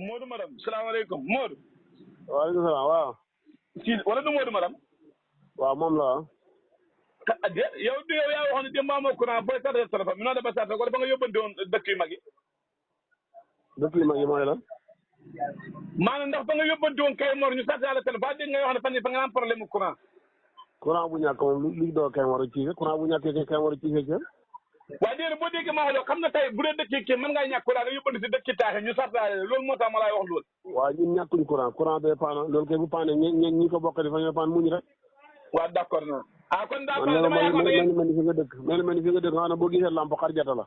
Modou Maram salaamaaleykum Modou. waaleykum salaam waaw. kii wala du Modou Maram. waaw moom la waaw. yow yaa waxoon ne démb amoo courant booy chargé téléphone bi noonu dafa chargé wala ba nga yóbbante woon dëkk yu mag yi. dëkk yu mag yi mooy lan. maanaam ndax ba nga yóbbante woon kay Mor ñu chargé la téléphone dégg nga wax ne fan yii fa nga am problème mu courant. courant bu ñàkk moom li doo kay war a ciise courant bu ñàkkee kay war a ciise ca. waaye déedéet boo déggee maa wax xam nga tey bu dee dëkk kii mën ngaa ñàkk courant nga yóbbante si dëkk ci taaxe ñu chargé loolu moo tax ma laay wax loolu. waaw ñun ñàkkuñ courant bee paana loolu kay bu paane ñi ko bokk di fa ñoo paan muñ rek. waaw d' accord na kon daa man dama yaakaar ne mel ni fi nga dëkk mel ni fi nga dëkk xanaa boo gisee lamp xarjata la.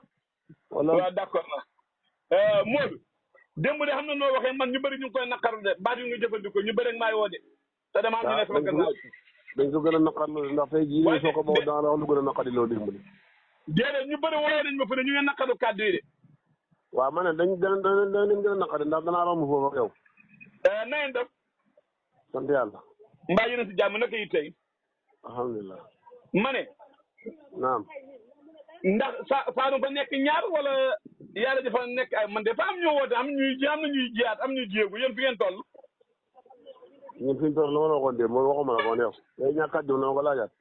wala waaw d' accord na Modou démb de xam na noo waxee man ñu bëri ñu ngi koy naqaru de baat yu nga jëfandikoo ñu bëri ak maay woo de te dama am ñu ne sama gannaaw dañ ko gën a naqarlu ndax tey jii soo ko boobu daan la wax lu gën a naqari loolu démb li déedéet ñu bëri woo nañ ma fu ne ñu ngi naqaru kàddu yi de waaw ma ne dañ leen gën a naqari ndax danaa romb foofu ak yow na ngeen def sant yàlla mbaa yéen a si jàmm naka yi tey alhamdulilah ma ne naam ndax Saalum fa nekk ñaar wala yàlla dafa nekk ay man de fa am ñoo woote am na ñuy jiyaat am ñuy jéegu yéen fi ngeen toll ñun fi ñu toll la ma la waxoon démb mooy waxuma la ko yow day ñàkk a jëm na ma ko laajaat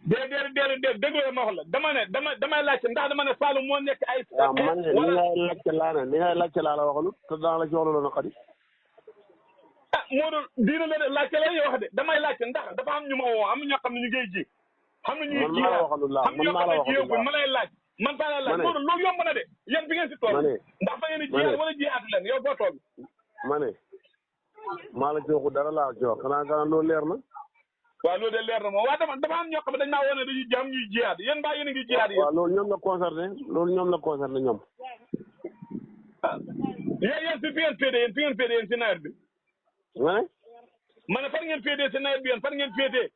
déedéet déglu ma wax la dama ne damay laajte ndax dama ne Saalum moo nekk ay waaw man ne li ngay laajte laa ne li ngay laajte laa la waxalu te daa la ci wax loolu naqari Modou diina la de laajte la ñuy wax de damay laajte ndax dafa am ñu ma woo am ñoo xam ne ñu ngay ji xam na ñuy ji am ñoo xam ne jiyoguñ ma lay laaj man faa la laaj Modou loolu yomb na de yéen fi ngeen si toll ndax fa ngeen di jiyaat wala jiyaatu leen yow boo toll ma ne maa la ci waxu dara laa ci wax xanaa loolu leer na waaw loolu de leer na moom waaye dafa am ñoo xam ne dañ maa wone dañuy jam ñuy jiyaat yéen mbaa yéen a ngi jiyaat yi waaw loolu ñoom la concerné ñoom yéen fi ngeen féetee yéen si nawet bi ma ne ma ne fan ngeen féetee si nawet bi yéen fan ngeen féetee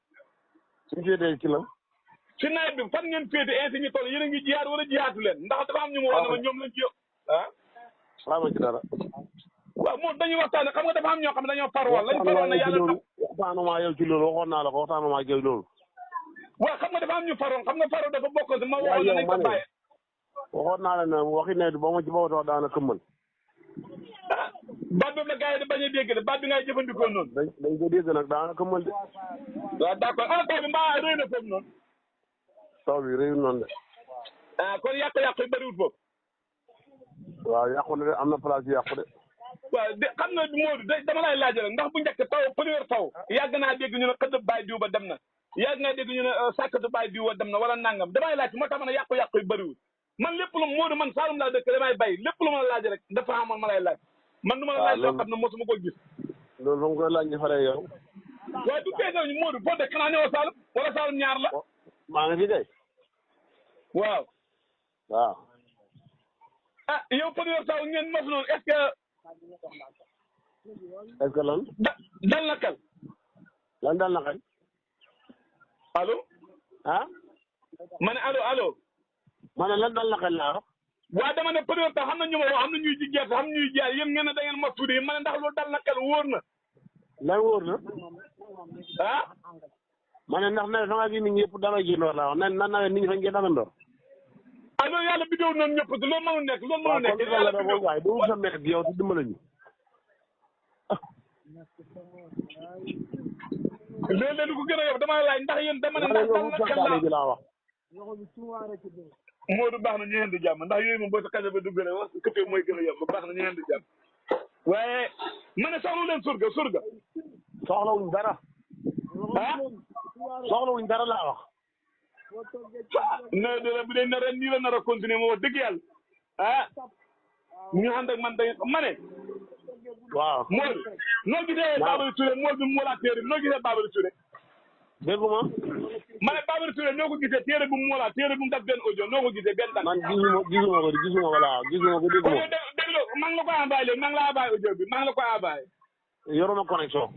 suñu féetee ci la si nawet bi fan ngeen féetee ainsi ñu toll yéen a ngi jiyaat wala jiyaatu leen ndax dafa am ñu ma wax ne ma ñoom lañ ci xaama ci dara waaw moom dañuy waxtaane xam nga dafa am ñoo xam ne dañoo farwal lañ farwal na yàlla waxtaanuma yow ci loolu waxoon naa la ko waxtaanuma yow loolu waaw xam nga dafa am ñu faroon xam nga faro dafa bokkoon si ma waxoon na nañ ko bàyyi waxoon naa la ne waxi ne ba ma ci boobu wax daana këmmal baat boobu la gars yi di bañ a dégg de baat bi ngay jëfandikoo noonu dañ ko dégg nag daana këmmal de waaw d' accord taw bi mbaa réy na foofu noonu taw bi réyul noonu de kon yàqu-yàqu yi bëriwul foofu waaw yàqu na de am na place yu yàqu de waaw de xam nga Modou dama lay laaj rek ndax bu njëkk taw première taw yàgg naa dégg ñu ne xëdd baay diw ba dem na yàgg naa dégg ñu ne sàkkatu baay diw ba dem na wala nangam damay laaj moo tax ma ne yàqu-yàqu yi bëriwul man lépp lu Modou man Saalum laa dëkk damay bay lépp lu ma la laaj rek dafa amoon ma lay laaj man du ma la laaj loo xam ne mosuma ko gis loolu fa nga koy laaj ñu faree yow waaye du tee ñu Modou foo dëkk xanaa ñëwoo Saalum wala Saalum ñaar la maa ngi fi kay waaw yow première taw ngeen mos noonu est-ce que lan dal na kal lan dal na kay allo ma ne allo ma ne lan dal na kay laa waaw dama ne première taw xam na ñu ma wax xam na ñuy ji gerte xam na ñuy jaay yéen ngeen ne da ngeen mos tuuti ma ne ndax loolu dal na kal wóor na lan wóor na ma ne ndax nawet fa nga gi nit ñi yëpp dara ji loolu laa wax na nawet nit ñi fa ngeen dagandoor loolu yàlla bidéo noonu ñëpp te loolu mënul nekk yàlla bidéo waaye doo sa mekk gi yow te dimbala ñu léeg-léeg lu ko gën a yow dama laaj ndax yéen dama ne ndax dal na kal laa wax Modou baax na ñu leen di jàmm ndax yooyu moom boo sa kaso ba dugg rek wax këppee mooy gën a yomb baax na ñu leen di jàmm waaye ma ne soxla leen surga soxlawuñ dara soxlawuñ dara laa wax nawet bi bu dee nar a nii la nar a continuer moo wax dëgg yàlla ñu ànd ak man dañ ma ne waaw Modou noo gisee Babary Touré mool bi moolaat téere bi noo gisee Babary Touré dégguma ma ne Babary Touré noo ko gisee téere bu mu moolaat téere bu mu def benn audio noo ko gisee benn daan man gisuma ko dégguma déglu maa ngi la ko envoyé léegi maa ngi la envoyé audio bi maa ngi la ko envoyé yoruma connexion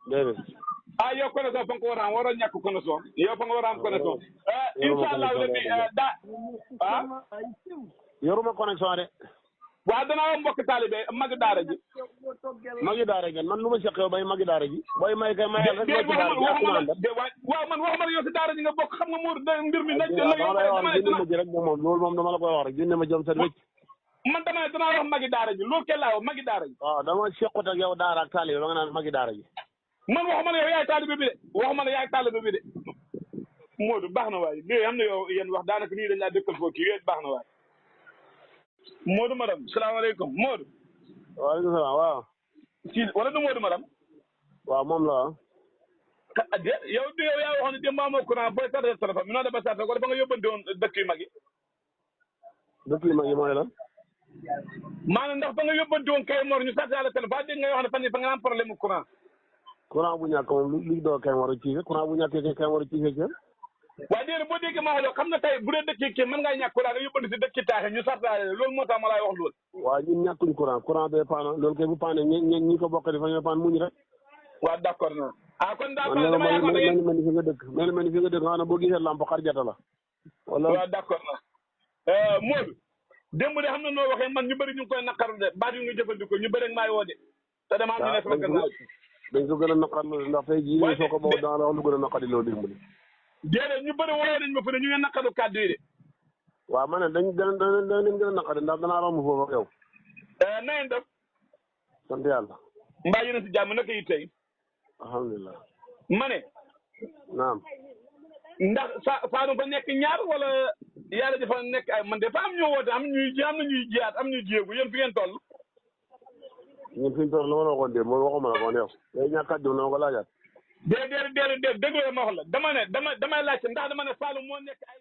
déedéet yow connexion fa nga ko war a am waroo ñàkk connexion yow fa nga war a am connexion incha allah rabbi yoruma connexion de waaw danaa woo mbokk taalibe magi daara ji man lu ma seq yow bay magi daara ji booy may kay mayal rek waaw man waxuma la yow si daara ji nga bokk xam nga Modou mbir mi naj dama lay wax rek moom loolu moom dama la koy wax rek junne ma jëm sa wécc man danaa wax magi daara ji loolu kenn laa wax magi daara ji. waaw dama sequt ak yow daara ak taalibe ba nga naan magi daara ji. man waxuma ne yow yaay taalibe bi de waxuma ne yaay taalibe bi de Modou baax na waay léegi am na yow yéen wax daanaka nii dañ laa dëkkal foofu kii yooyu baax na waay Modou madame salaamaaleykum Modou. waaleykum salaam waaw. si wala du Modou madame. waaw moom la waaw. yow yaa waxoon ne démb amoo courant booy chargé téléphone bi noo def ba chargé wala ba nga yóbbante woon dëkk yu mag yi. dëkk yu mag yi mooy lan. maanaam ndax ba nga yóbbante woon kay mor ñu chargé la téléphone dégg nga wax ne fan yii fa nga am problème mu courant. courant bu ñàkk moom li doo kay war a ciise courant bu ñàkkee kay war a ciise kenn. waaye déedéet boo déggee ma wax loolu xam nga tey bu dee dëkk kii mën ngaa ñàkk courant nga yóbbante si dëkk taaxe ñu chargé loolu moo tax ma laay wax loolu. waaw ñun ñàkkuñ courant bee paana loolu kay bu paane ñi ko bokk di fa ñoo paan muñ rek. waaw d'accord na kon daa man dama yaakaar ne mel ni fi nga dëkk xanaa boo gisee lamp xarjata la. wala waaw d'accord na Modou démb de xam na noo waxee man ñu bëri ñu ngi koy naqaru de baat yu nga jëfandikoo ñu bëri maay woo de te dama am ñu ne sama gannaaw dañ ko gën a naqarlu ndax tey jii soo ko boo daan wax lu gën a naqari loo démb li déedéet ñu bëri woo nañ ma fu ne ñu ngi naqaru kàddu yi de waaw ma ne dañ leen gën a naqari ndax danaa romb foofu ak yow na ngeen def sant yàlla mbaa yéen a si jàmm naka yi tey alhamdulilah ma ne naam ndax saa fa nekk ñaar wala yàlla dafa nekk ay man de fa am ñoo woote am na ñuy jiyaat am ñuy jéegu yéen fi ngeen toll ñun fi ñu toll la ma la waxoon démb mooy waxuma la ko neex day ñàkk a jëm na ma ko laajaat déedéet déglu ma wax la damay laajte ndax dama ne Saloum moo nekk ay